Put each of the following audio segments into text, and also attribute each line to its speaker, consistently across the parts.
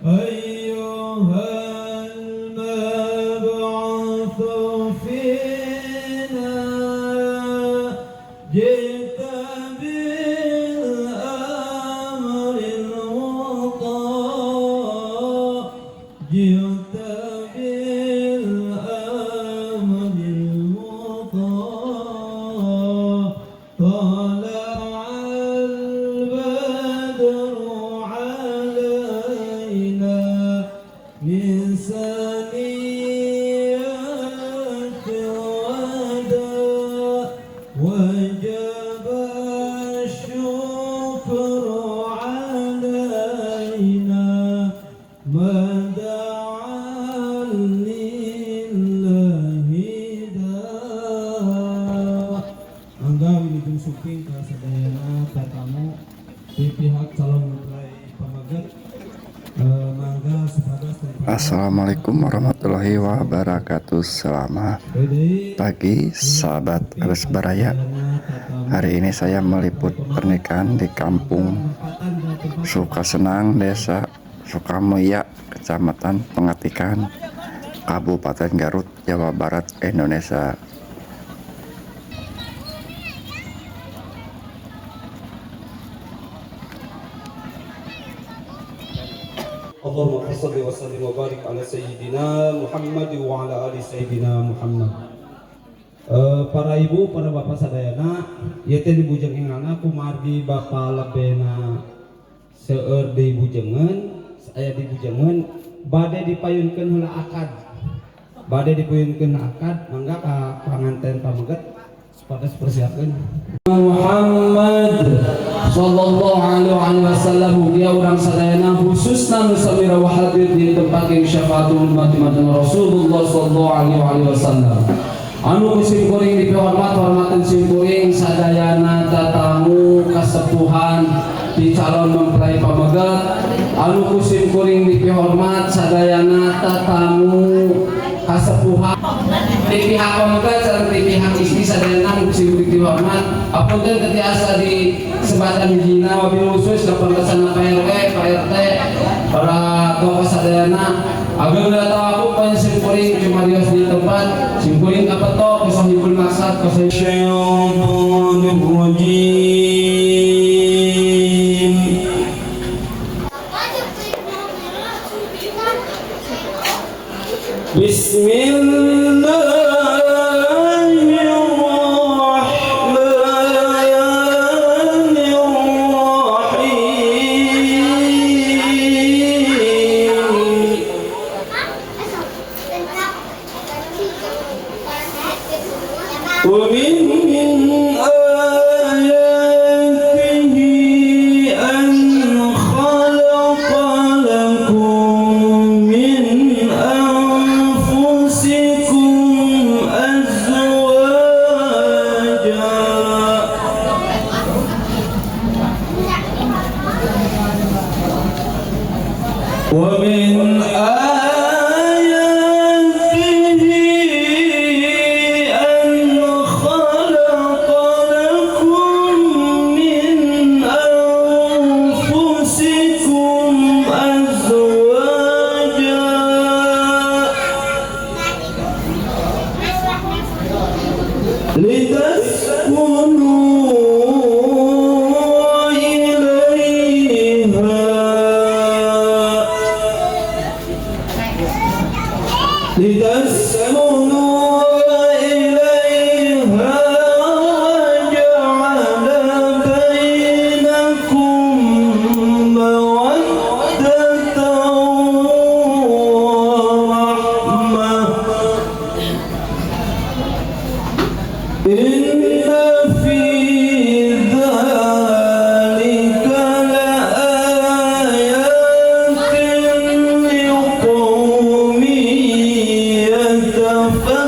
Speaker 1: أيها المبعوث فينا جئت بالأمر المطاع جئت بالأمر المطاع طلع البدر علينا من ثنيات الوداع وجب الشكر علينا ما دعا لله داع. Mangga wilujeng sumping ka sadayana tatamu di pihak calon mempelai pameget, mangga supados
Speaker 2: Assalamualaikum warahmatullahi wabarakatuh. Selamat pagi sahabat Aris Baraya. Hari ini saya meliput pernikahan di kampung Sukasenang, Desa Sukamulya, Kecamatan Pangatikan, Kabupaten Garut, Jawa Barat, Indonesia.
Speaker 1: Allahumma salli wa sallim wa barik ala sayyidina Muhammad wa ala ali sayyidina Muhammad. Para ibu, para bapak sadayana, ieu teh di Bujeng Engalna kumargi bapak lebena seueur di Bujengan, aya di Bujengan bade dipayunkeun heula akad. Bade dipayunkeun akad, mangga ka panganten pameget supados persiapkeun. Muhammad sallallahu alaihi wasallam, mugia urang sadayana khususna nu samira wa hadir di tempat yang syafaatul umat Rasulullah sallallahu alaihi wasallam. Anu ku sim kuring dipihormat hormatin sim kuring sadayana tatamu kasepuhan di calon mempelai pameget. Anu ku sim kuring dipihormat sadayana tatamu kasepuhan di pihak pameget sareng di pihak istri sadayana nu ku sim kuring dihormat. Apunten teu tiasa di sebatan hijina, wabil khusus ka pangkasana Pak RW, Pak RT, para tokoh sadayana. Ageng tawakup banyak sim kuring cumarios di tempat sim kuring kapetok ku sahibul maksad ku
Speaker 3: الشيطان الرجيم. بسم الله الرحمن الرحيم. ومن آياته أن خلق لكم من أنفسكم أزواجا ومن آياته أن خلق لكم من أنفسكم أزواجا لتسكنوا إليها لتسكنوا إليها وجعل بينكم مودة ورحمة إن في ذلك لآيات لقوم يتفكرون.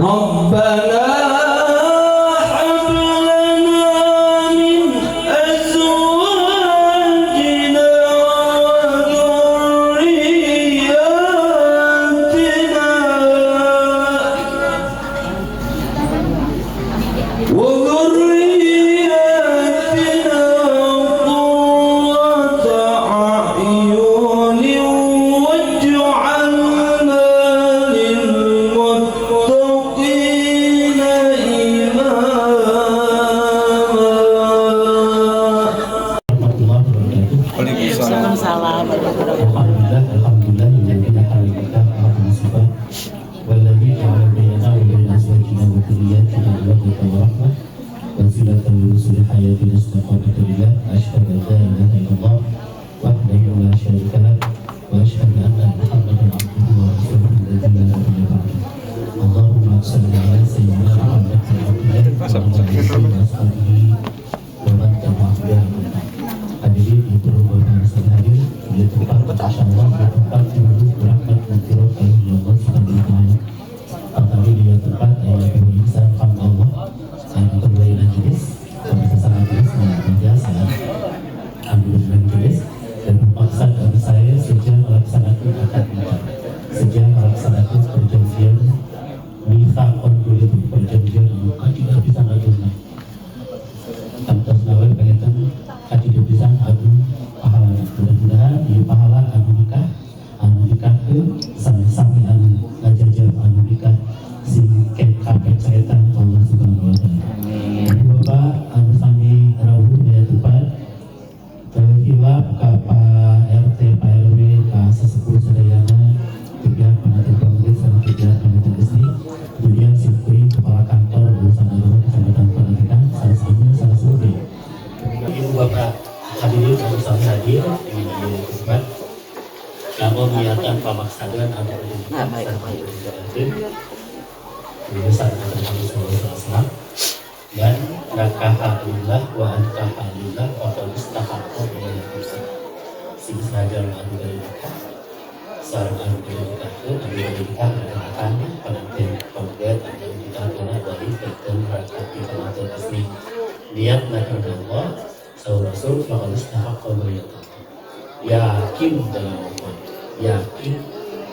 Speaker 3: ربنا هب لنا من أزواجنا وذرياتنا
Speaker 4: ورحمة وسيلة لوصول حياتنا استقامة لله. أشهد أن لا إله إلا الله وحده لا شريك له وأشهد أن محمدا عبده ورسوله الذي لا نبي بعده. اللهم صل على سيدنا محمد بن عبد الله وعلى آله وأصحابه ومن تبعهم بإحسان. Hadirin ibu bapak sekalian hadir di tempat, insyaallah di tempat ibu rahmat dan barokah Allah Subhanahu wa taala. Kami di tempat ayat insan Allah dan kembali majelis pemirsa majelis mengajar saat ambil majelis dan memaksa kami saya sejak melaksanakan akad nikah, sejak melaksanakan perjanjian mitsaqon dulu perjanjian anu tidak bisa ngajurna kantos nawe pengen katiga pisan anu pahala. Mudah-mudahan ieu pahala anu nikah anu nikahkeun sami-sami anu ngajajab anu nikah sing kapercayaan Allah Subhanahu wa taala. Ibu bapak anu sami rawuh di tempat hilap ka Pak RT, Pak RW, ka sesepuh sadayana, tiga pengantin kongres sama tiga pengantin istri, kemudian simkuring kepala kantor urusan agama Kecamatan Pangatikan, salah satunya salah satu. Ibu bapak hadirin anu sami hadir di tempat kanggo niatan pamaksadan anu
Speaker 5: Nah, baik, baik.
Speaker 4: Urusan Nabi sallallahu dan nakaha lillah wa ankaha lillah wa qad istahaqqa ila sing senajan anu dari nikah sareng anu dari nikahkeun anu dari nikah akan pengantin kongret anu nikah kana wali benten rakyat di pengantin istri niat karena Allah saur Rasul faqad istahaqqa ila yakin dalam Allah yakin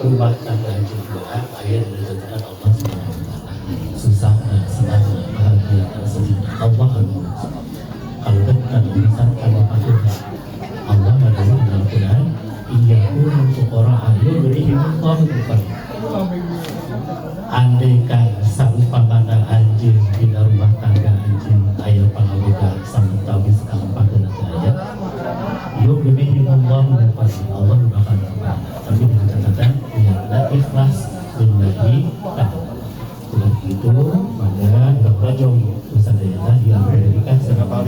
Speaker 4: rumah tangga anjeun doa aya dina jajaran Allah Subhanahu wa taala. Susah dan senang, bahagia dan sedih Allah anu kalau kan urusan kalau patuh Allah adalah dalam Quran iyakunu fuqara yughnihimullahu min fadlih. Andaikan saumpamana anjeun dina rumah tangga anjeun aya pangaboga samentawis kalampakeun teu aya yughnihimullahu min fadlih, Allah bakal berkah. Tapi dengan catatan niatna ikhlas lillahi ta'ala. Dengan begitu maka Bapak sadayana diambil serta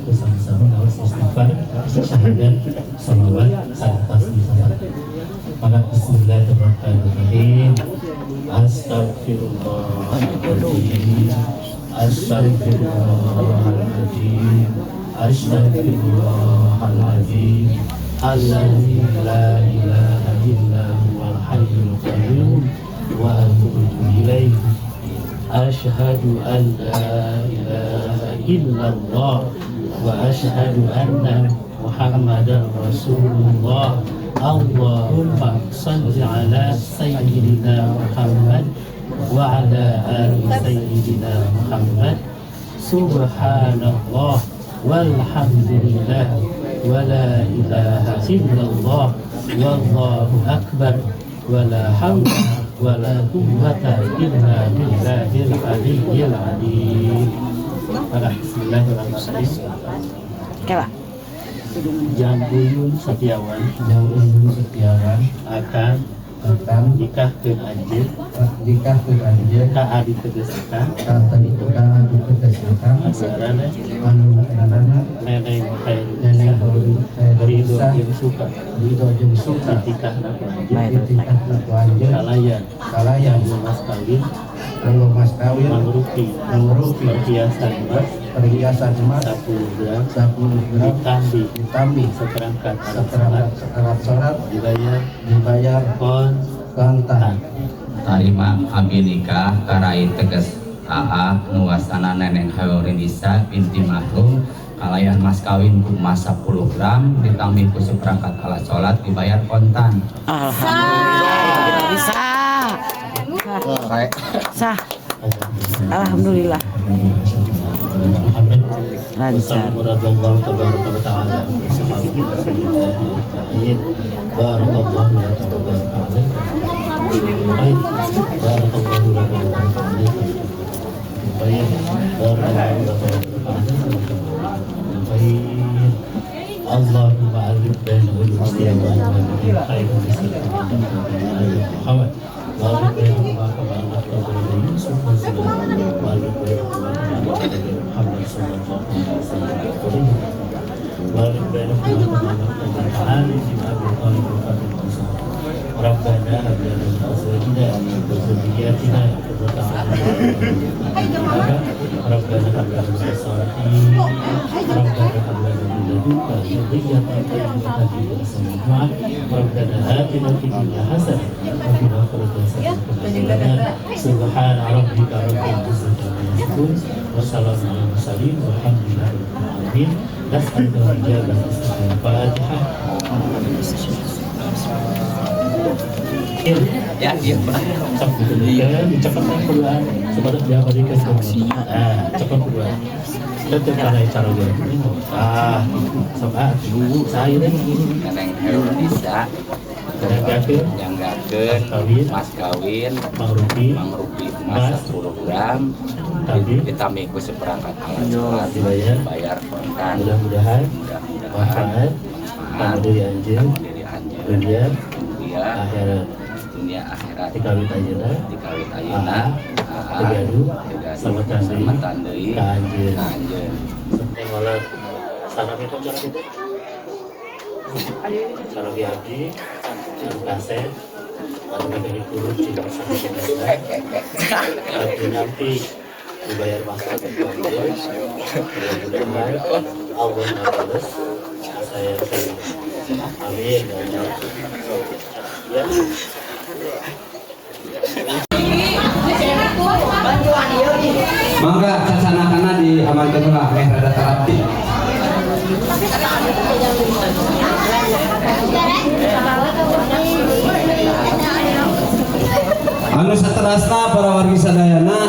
Speaker 4: bersama-sama harus istighfar, syahadat, salawat, serta salat. Maka bismillahirrahmanirrahim. Astagfirullahaladzim, astagfirullahaladzim, astagfirullahaladzim, alladzi la ilaha illa huwal hayyul qayyum wa atubu ilaih. Asyhadu an la ilaha illallah wa asyhadu anna Muhammadar Rasulullah. Allahumma shalli ala sayyidina Muhammad wa ala ali sayyidina Muhammad. Subhanallah walhamdulillah wa la ilaha illallah wallahu akbar wa la hawla wa la quwwata illa billahil aliyyil azim. Bismillahirrahmanirrahim.
Speaker 5: Oke, Pak.
Speaker 4: Jang Uyun Setiawan,
Speaker 1: Jang Uyun Setiawan
Speaker 4: akan
Speaker 1: akan
Speaker 4: nikahkeun anjeun
Speaker 1: nikahkeun anjeun
Speaker 4: ka adi teges akang
Speaker 1: ka adi teges akang
Speaker 4: anu ngaranna
Speaker 1: anu ngaranna
Speaker 4: Neneng
Speaker 1: Neneng
Speaker 4: Ridho
Speaker 1: Ridho
Speaker 4: jeung Suka
Speaker 1: Ridho jeung Suka
Speaker 4: ditikahna ku anjeun
Speaker 1: ditikahna ku anjeun
Speaker 4: kalayan
Speaker 1: kalayan
Speaker 4: kanggo mas kawin
Speaker 1: kanggo mas kawin
Speaker 4: mangrupi
Speaker 1: mangrupi
Speaker 4: perhiasan emas
Speaker 1: perhiasan emas
Speaker 4: 10 gram
Speaker 1: 10 gram
Speaker 4: ditambi
Speaker 1: ditambi
Speaker 4: seperangkat alat
Speaker 1: seperangkat
Speaker 4: salat
Speaker 1: alat salat
Speaker 4: dibayar
Speaker 1: dibayar
Speaker 4: kontan.
Speaker 1: kontan.
Speaker 6: Tarima abdi nikah karai teges AA nu wastana Neneng Khairunnisa binti Mahrum kalayan mas kawin ku emas 10 gram ditambih ku seperangkat alat salat dibayar kontan.
Speaker 5: Alhamdulillah. Bisa. Sah. Alhamdulillah. Lancar.
Speaker 4: Radhiyallahu tabaraka wa ta'ala. Barakallahu laka wa baraka alaik. Barakallahu laka wa baraka alaik. Barakallahu laka wa baraka alaik. Allahumma alif baina qulubihim wa khairun Muhammad. وبينكما كما باركت بين علي بن أبي طالب وفاطمة الزهراء. ربنا هب لنا من أزواجنا وذرياتنا قرة أعين ربنا هب لنا من الصالحين ربنا هب لنا من لدنك ذرية طيبة الدعاء. ربنا آتنا في الدنيا حسنة وفي الآخرة حسنة وقنا عذاب النار. سبحان ربك رب العزة عما يصفون وسلام على المرسلين والحمد لله رب العالمين. نسألك الإجابة الفاتحة.
Speaker 6: Ya, iya Pak.
Speaker 4: Cepat keluar, cepat diabadikan semua. Cepat keluar. Tetap cara cara dia. Sama saya ini.
Speaker 6: Neneng Herudisa. Nyanggakeun mas kawin mangrupi emas 10 gram ditambih ku seperangkat alat sholat dibayar kontan.
Speaker 4: Mudah-mudahan manfaat diri anjeun dunia akhirat
Speaker 6: dunia akhirat
Speaker 4: dikawit ayeuna tegadu sametan deui ka anjeun. Sampun salam itu cara kita salam abdi kaset atau dari guru cinta abdi nanti dibayar masa mudah-mudahan Allah ngabales saya amin. Ya.
Speaker 1: Mangga cacanakana diamankeun lah meh rada terapi. Anu saterasna para wargi sadayana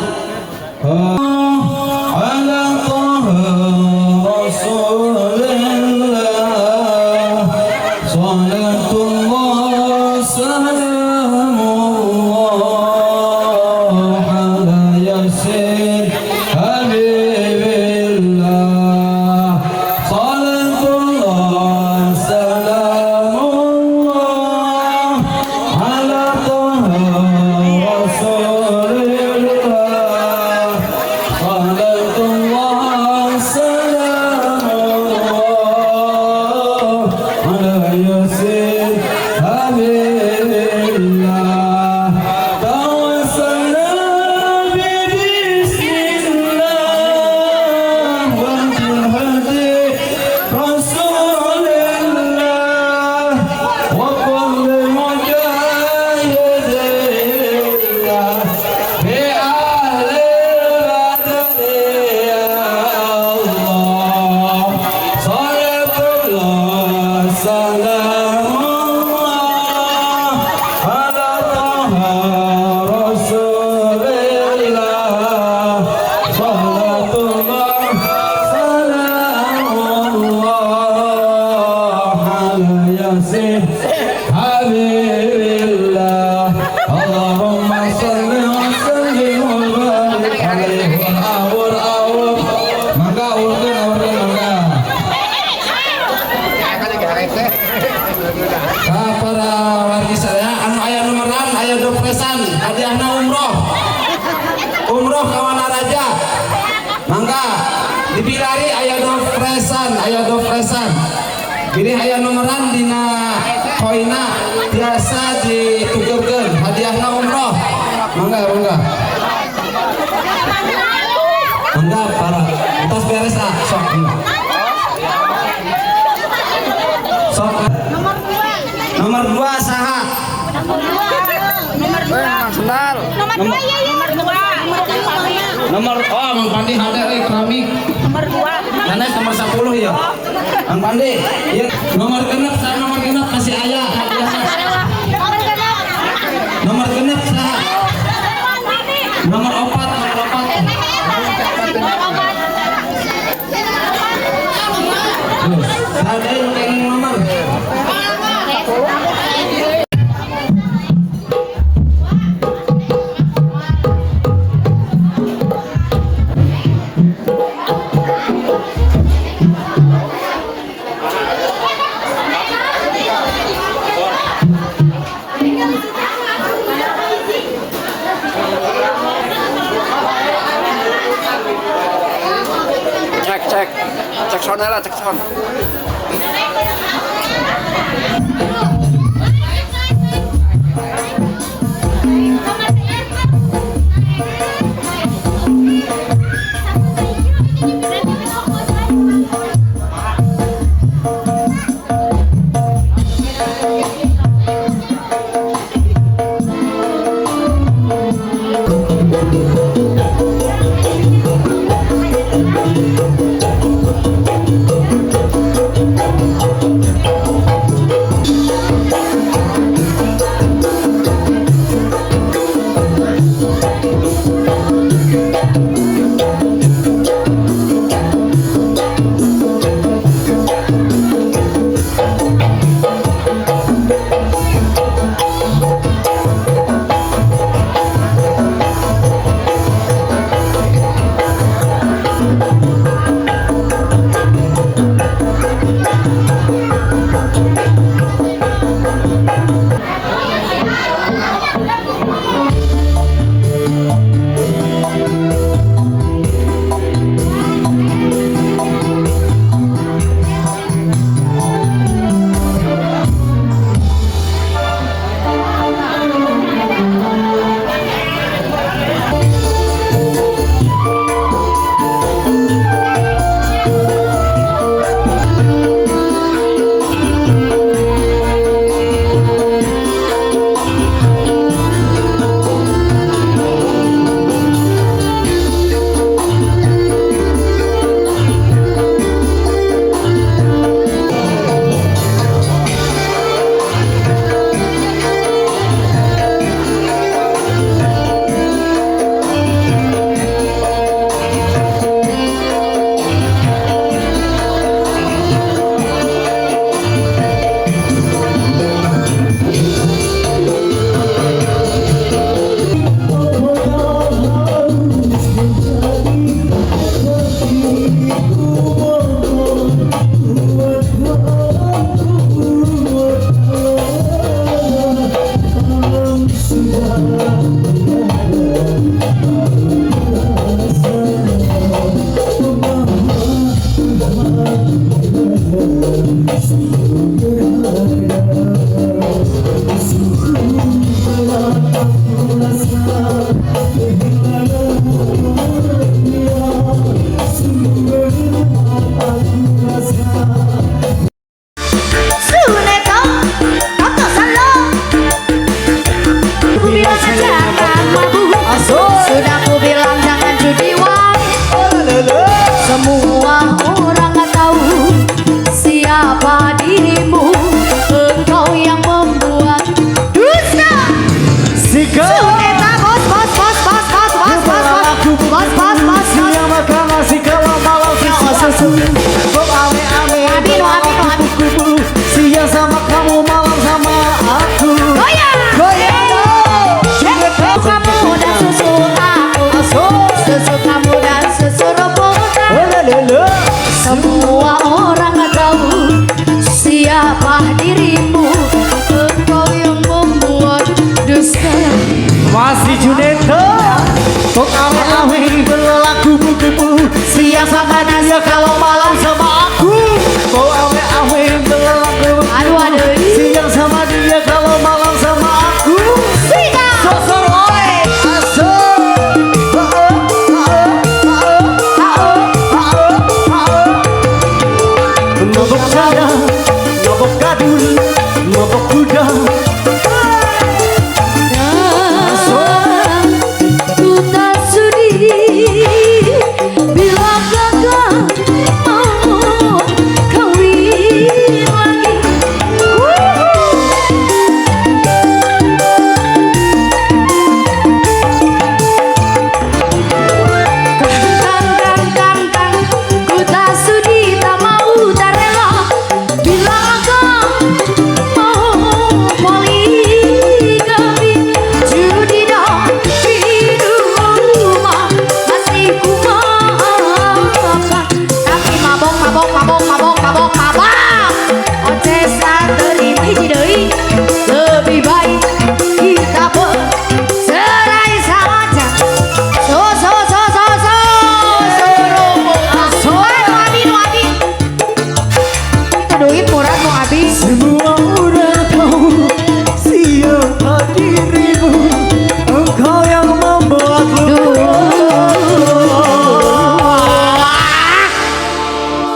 Speaker 1: ala taha rasulillah salatullah salamullah ala yasin habibillah salatullah salamullah ala taha rasulillah salatullah salamullah ala yasin habibillah tawassalna bismillah wa bilhadi rasulillah wa kulli mujahidillah bi ahli badri ya Allah salatullah salamullah ala taha rasulillah salatullah salamullah ala yasin habibillah. Allahumma shalli wa sallim wa barik alaihi. Awur awur mangga awurkeun awurkeun mangga. Ka para wargi sadaya anu aya nomoran aya dopresan hadiahna umroh umroh ka Wanaraja mangga dibilari aya dopresan pilih aya nomoran dina koina biasa ditukerkeun hadiahna umroh mangga mangga mangga para entos beres ah sok sok. Nomor 2 saha?
Speaker 5: Nomor 2 ya ya.
Speaker 1: Nomor oh Mang Pandi hade euy keramik.
Speaker 5: Nomor 2.
Speaker 1: Sanes nomor 10 ya. Mang Pandi, ieu nomor genep saha nomor genep masih aya hadiahna. Nomor genep saha? Nomor 4, nomor 4. Terus, saha deui nu kenging nomor?
Speaker 2: Cek cek cek sound lah, cek sound.
Speaker 7: aku. Kok ame-ame
Speaker 5: Abi, no, abi, no, abi.
Speaker 7: kupu. Siang sama kamu, malam sama aku.
Speaker 5: Goyang.
Speaker 7: Goyang dong.
Speaker 5: Kamu dan susu aku. Susu kamu dan susu robotan.
Speaker 7: Lelelele.
Speaker 5: Semua orang tahu siapa dirimu. Engkau yang membuat dusta.
Speaker 7: Masih Juneto. Kok ame-ame berlaku kupu. Siang sama dia kalau malam